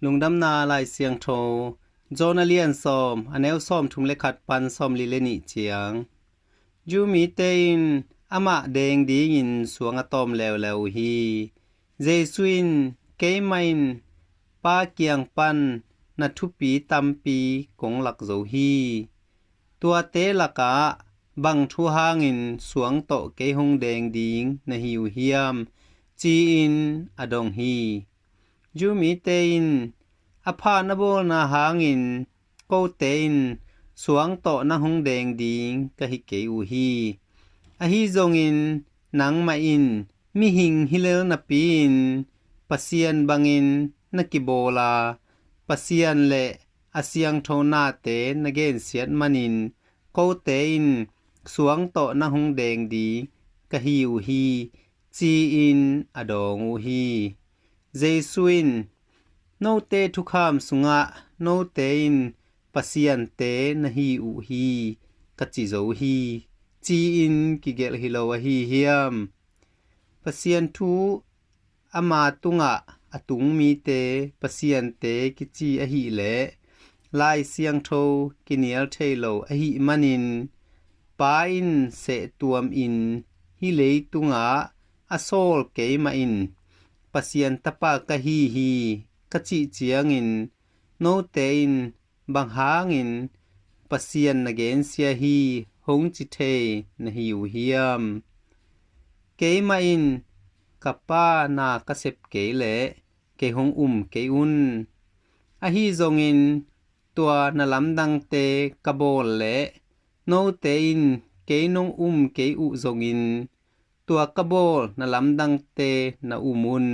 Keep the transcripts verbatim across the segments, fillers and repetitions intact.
Lungdamna Lai Siangtho, John a lian sawm, a neu sawmthum le khat pan sawmli le nih ciang. Jew mite in amah deng dingin suang a tawm leuleu uh hi. Jesu in, "Keimah in Pa kiang pan na thupi tampi kong lak zo hi. Tuate lakah bang thu hangin suang tawh kei hong deng ding na hi uh hiam?" ci-in a dong hi. Jew mite in, "A phan a bawlna hangin kote in suang tawh nang hong deng ding ka hi kei uh hi. Ahi zongin nangmah in mihing hi lel napi-in Pasian bangin na kibawl a, Pasian le a siangtho nate na gensiat manin kote in suang tawh nang hong deng ding ka hi uh hi," ci-in a dawng uh hi. Jesu in, "Note thukham sungah note in pasiante na hi uh hi ka ci zo hi," ci-in kigelh hi lo ahi hiam? Pasian thu ama tungah a tung mite pasiante kici ahih leh Lai Siangtho kinial thei lo ahih manin, Pa in sehtuamin hih leitungah a sawl keimah in Pasian tapa ka hi hi ka cih ciangin note in bang hangin Pasian na gensia hi hong ci thei na hi uh hiam? Keimah in ka Pa na ka sep kei leh kei hong um kei un. Ahi zongin tua na lamdangte ka bawl leh note in kei nong um kei uh zongin tua ka bawl na lamdangte na um un.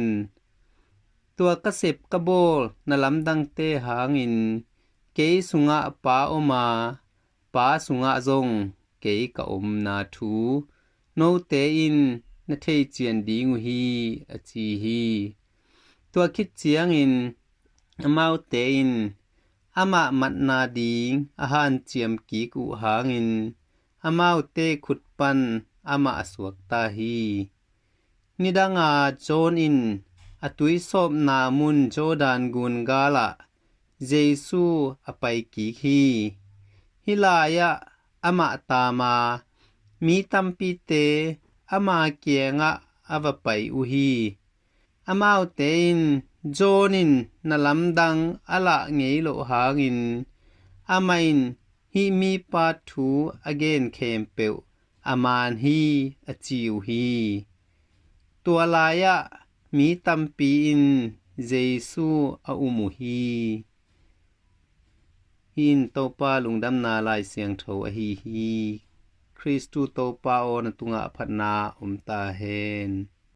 Tua ka sep ka bawl na lamdangte hangin kei sungah Pa om a, Pa sungah zong kei ka omna thu note in na thei cian ding uh hi, a ci hi. Tua khit ciangin amaute in amah matna ding a hanciam kik uh hangin amaute khut pan amah a suakta hi. Nidanga John in a tuisawpna mun Jordan gun galah Jesu a pai kik hi. Hih lai-ah amah tama mi tampite ama kiangah a va pai uh hi. Amaute in, "John in na lamdang a lah ngei loh hangin amah in hih mipa thu a gen khempeuh a man hi," a ci uh hi. Tua lai-ah mi tampi in Jesu a um uh hi. Hih in Topa lungdamna Lai Siangtho ahi hi. Khristu Topa aw, na tungah phatna om ta hen.